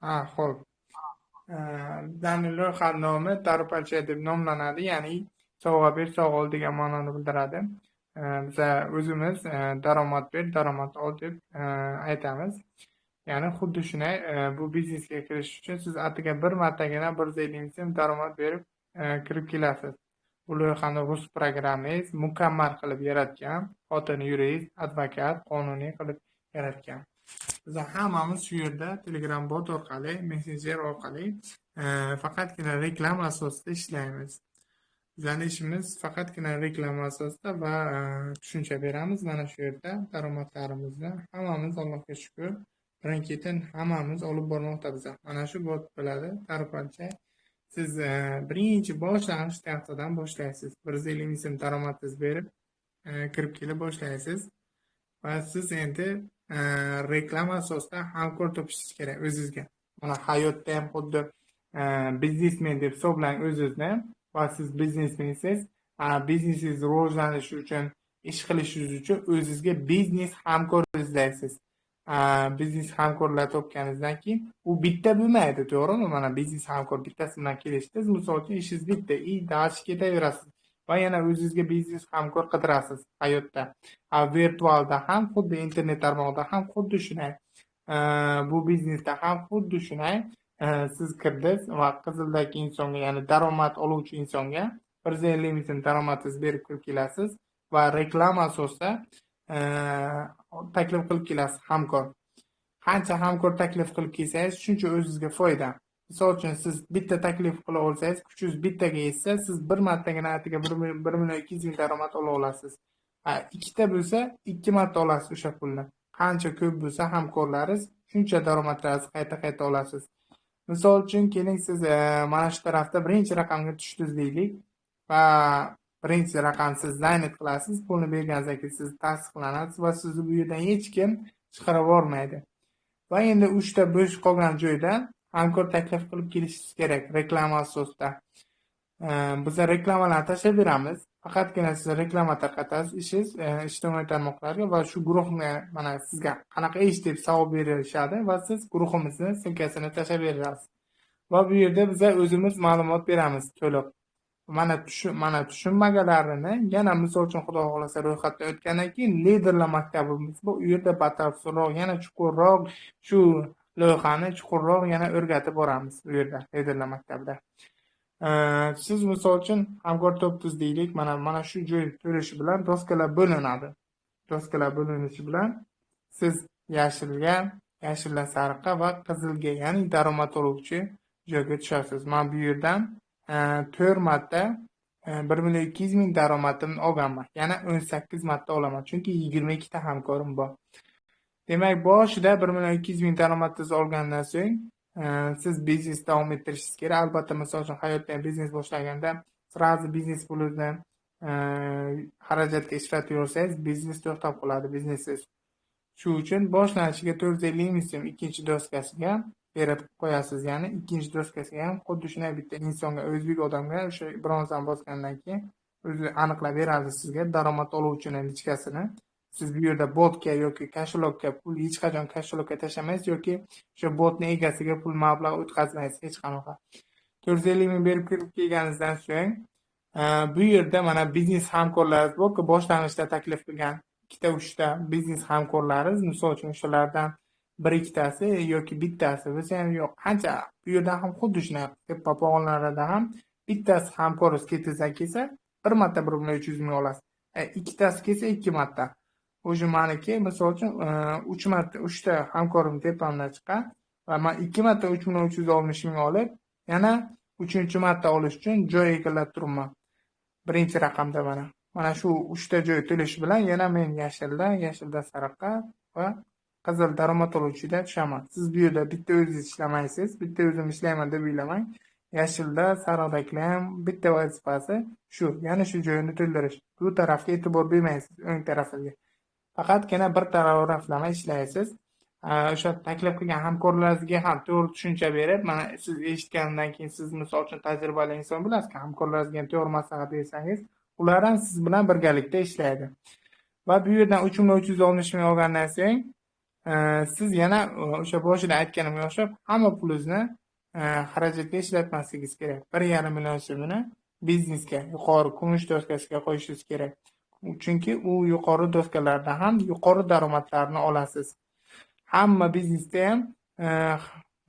Ha, xo'p. Bizlarning loyiha nomi Darupalcha deb nomlanadi, ya'ni sovg'a ber, sovg'a ol degan ma'noni bildiradi. Biza o'zimiz daromad ber, daromad ol deb aytamiz. Ya'ni xuddi shunday, bu biznesga kirish uchun siz atigi bir martagina 150 ming so'm daromad berib kirib kelasiz. Bu loyihani rus programmangiz mukammal qilib yaratgan, xotini yurist, advokat, qonuniy qilib yaratgan. Biz hammamiz shu yerda Telegram bot orqali, messenjer orqali faqatgina reklama asosida ishlaymiz. Bizlarning ishimiz faqatgina reklama asosida va tushuncha beramiz. Mana shu yerda daromadlarimizni hammamiz, Allohga shukr, birin-ketin hammamiz olib bormoqda biza. Mana shu bot bo'ladi, Darupalcha. Siz birinchi boshlang'ich tarafdan boshlaysiz. 150 ming so'm daromadingiz berib, kirib kelib boshlaysiz. Va siz endi reklama asosida hamkor topishingiz kerak o'zizga. Mana hayotda ham xuddi biznesmen deb hisoblang o'zingizni va siz biznesmensiz, biznesingiz rivojlanishi uchun, ish qilishingiz uchun o'zizga biznes hamkor izlaysiz. Biznes hamkorlar topganingizdan keyin u bitta bo'lmaydi, to'g'rimi? Mana biznes hamkor bittasi bilan kelishdingiz, misol uchun ishingiz bitta, и дальше ketaverasiz va yana o'zizga biznes hamkor qidirasiz hayotda. Virtualda ham xuddi, internet tarmog'ida ham xuddi shunday. Bu biznesda ham xuddi shunday. Siz kirdingiz va qizildagi insonga, ya'ni daromad oluvchi insonga 150 ming so'm daromadingizni berib kirib kelasiz va reklama asosida taklif qilib kelasiz hamkor. Qancha hamkor taklif qilib kelsangiz, shuncha o'zizga foyda. Misol uchun, siz bitta taklif qila olsangiz, kuchingiz bittaga yetsa, siz bir martagina atiga 1 million 200 ming daromad ola olasiz. Ikkita bo'lsa, 2 marta olasiz o'sha pulni. Qancha ko'p bo'lsa hamkorlaringiz, shuncha daromadlaringizni qayta-qayta olasiz. Misol uchun, keling, siz mana shu tarafda birinchi raqamga tushdingiz deylik va birinchi raqam siz занять qilasiz, pulni berganingizdan keyin siz tasdiqlanasiz va sizni bu yerdan hech kim chiqarib yubormaydi. Va endi 3 ta bo'sh qolgan joyda hamkor taklif qilib kelishingiz kerak reklama asosida. Biz reklamalarni tashlab beramiz. Faqatgina siz reklama tarqatasiz, ishingiz ijtimoiy tarmoqlarga va shu guruhni mana sizga qanaqa ish deb savol berishadi va siz guruhimizni ссылка sini tashlab berasiz. Va bu yerda biz o'zimiz ma'lumot beramiz to'liq. Mana tushunmaganlarini yana misol uchun Xudo xohlasa ro'yxatdan o'tgandan keyin liderlar maktabimiz bu yerda batafsilroq, yana chuqurroq shu loyihani chuqurroq yana o'rgatib boramiz u yerda liderlar maktabida. Siz misol uchun hamkor topdingiz deylik, mana shu joy to'lishi bilan doskalar bo'linadi. Doskalar bo'linishi bilan siz yashilga, yashildan sariqqa va qizilga, ya'ni daromad oluvchi joyga tushasiz. Men bu yerdan 4 marta 1 million 200 ming daromadimni olganman. Yana 18 marta olaman, chunki 22 ta hamkorim bor. Demak, boshida 1 million 200 ming daromadingizni olgandan so'ng siz biznes davom ettirishingiz kerak. Albatta, misol uchun hayotda ham biznes boshlaganda сразу biznes pulini xarajatga ishlatib yuborsangiz, biznes to'xtab qoladi, biznesingiz. Shu uchun boshlanishiga 450 ming so'm ikkinchi doskasiga berib qo'yasiz. Ya'ni ikkinchi doskasiga ham xuddi shunday bitta insonga, o'zbek odamga o'sha bronzani bosgandan keyin o'zi aniqlab beradi sizga daromad oluvchini личка sini. Siz bu yerda botga yoki кошелёк ka pul hech qachon кошелёк ka tashlamaysiz yoki o'sha botni egasiga pul mablag' o'tkazmaysiz hech qanaqa. 450 ming berib kirib kelganingizdan so'ng bu yerda mana biznes hamkorlaringiz borku, boshlang'ichda taklif qilgan ikkita, uchta biznes hamkorlaringiz, misol uchun o'shalardan bir ikkitasi yoki bittasi bo'lsa ham yo'q. Qancha bu yerda ham xuddi shunaqa tepa pog'onalarda ham bittasi hamkoringiz ketsa kelsa bir marta 1 million 300 ming olasiz. Ikkitasi kelsa 2 marta. O'sha maniki, misol uchun, 3 marta, 3 ta hamkorim tepamdan chiqqan va men 2 marta 3 million 360 ming olib, yana 3-marta olish uchun joy egallab turibman. Birinchi raqamda mana. Mana shu 3 ta joy to'lishi bilan yana men yashilda, yashilda sariqqa va qizil daromad oluvchida tushaman. Siz bu yerda bitta o'zingiz ishlamaysiz, bitta o'zim ishlayman deb o'ylamang. Yashilda, sariqdagilar ham bitta vazifasi shu, ya'ni shu joyini to'ldirish. Bu tarafga e'tibor bermaysiz, o'ng tarafiga. Faqatgina bir taraflama ishlaysiz. O'sha taklif qilgan hamkorlaringizga ham to'g'ri tushuncha berib, mana siz eshitgandan keyin siz misol uchun tajribali inson bo'lasiz, hamkorlaringizga ham to'g'ri maslahat bersangiz, ular ham siz bilan birgalikda ishlaydi. Va bu yerdan 3 million 360 ming olgandan so'ng Siz yana o'sha boshida aytganimga o'xshab hamma pulingizni xarajatga ishlatmasligingiz kerak. 1,5 million so'mini biznesga, yuqori kumush doskasiga qo'yishingiz kerak. Chunki u yuqori doskalarda ham yuqori daromadlarni olasiz. Hamma biznesda ham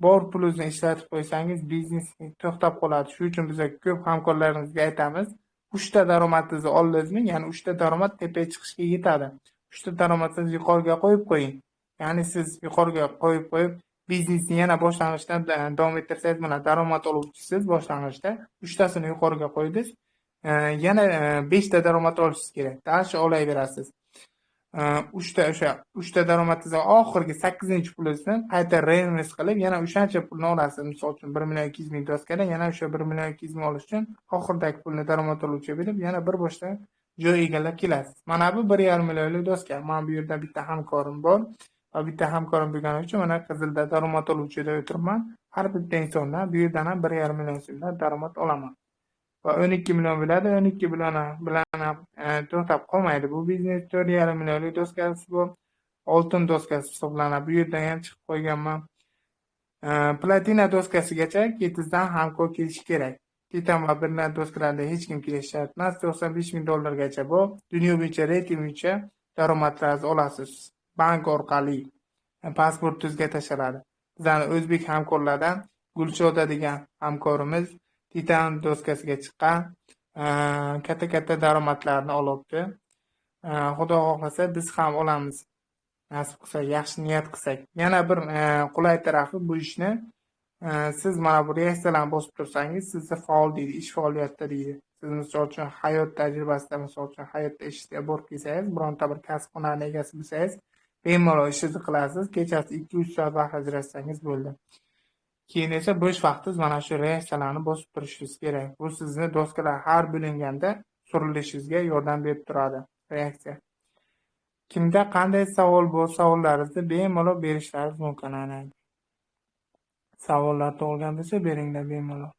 bor pulingizni ishlatib qo'ysangiz, biznes to'xtab qoladi. Shuning uchun biz ko'p hamkorlarimizga aytamiz, 3 ta daromadingizni oldingizmi, ya'ni 3 ta daromad tepaga chiqishga yetadi. 3 ta daromadingizni yuqoriga qo'yib qo'ying. Ya'ni siz yuqoriga qo'yib qo'yib biznesni yana boshlang'ichdan davom ettirsangiz, mana daromad oluvchisiz boshlang'ichda 3 tasini yuqoriga qo'ydingiz, yana 5 ta daromad olishingiz kerak. Dashi olaverasiz. 3 ta o'sha 3 ta daromadingizni oxirgi 8-pulingizni qayta reinvest qilib, yana o'shancha pulni olasiz. Misol uchun 1 million 200 ming doskada yana o'sha 1 million 200 ming olish uchun oxiridagi pulni daromad oluvchiga berib, yana bir boshdan joy egallab kelasiz. Mana bu 1,5 millionlik doska. Mana bu yerda bitta hamkorim bor. Va bitta hamkorim bo'lgani uchun mana qizilda daromad oluvchida o'tiribman. Har bitta insondan bu yerdan ham 1,5 million so'mdan daromad olaman. Va 12 million bo'ladi, 12 million bilan ham to'xtab qolmaydi. Bu biznes 4,5 millionlik doskasi bu oltin doskasi hisoblanadi. Bu yerdan ham chiqib qo'yganman. Platina doskasigacha ketizdan hamkor kelishi kerak. Titan va brilliant doskalarida hech kim kelishi shart emas. 95 ming dollargacha bu dunyo bo'yicha reyting bo'yicha daromadlaringizni olasiz. Bank orqali pasportingizga tashaladi. Bizning o'zbek hamkorlardan Gulshoda degan hamkorimiz Titan doskasiga chiqqan, katta-katta daromadlarni olibdi. Xudo xohlasa biz ham olamiz. Nasib qilsa, yaxshi niyat qilsak. Yana bir qulay tarafi bu ishni, siz mana bu reaksiyalarni bosib tursangiz, sizni faol deydi, ish faoliyatida deydi. Siz misol uchun hayot tajribasida, misol uchun hayotda ishga borib kelsangiz, bironta bir kasb hunarni egasi bo'lsangiz, bemalol ishingizni qilasiz, kechasi 2-3 soat vaqt ajratsangiz bo'ldi. Keyin esa bo'sh vaqtingiz mana shu reaksiyalarni bosib turishingiz kerak. Bu sizni doskalar har bo'linganda surilishingizga yordam berib turadi reaksiya. Kimda qanday savol bo'lsa, savollaringizni bemalol berishlaringiz mumkin. Ana. Savollar tug'ilgan bo'lsa, beringlar bemalol.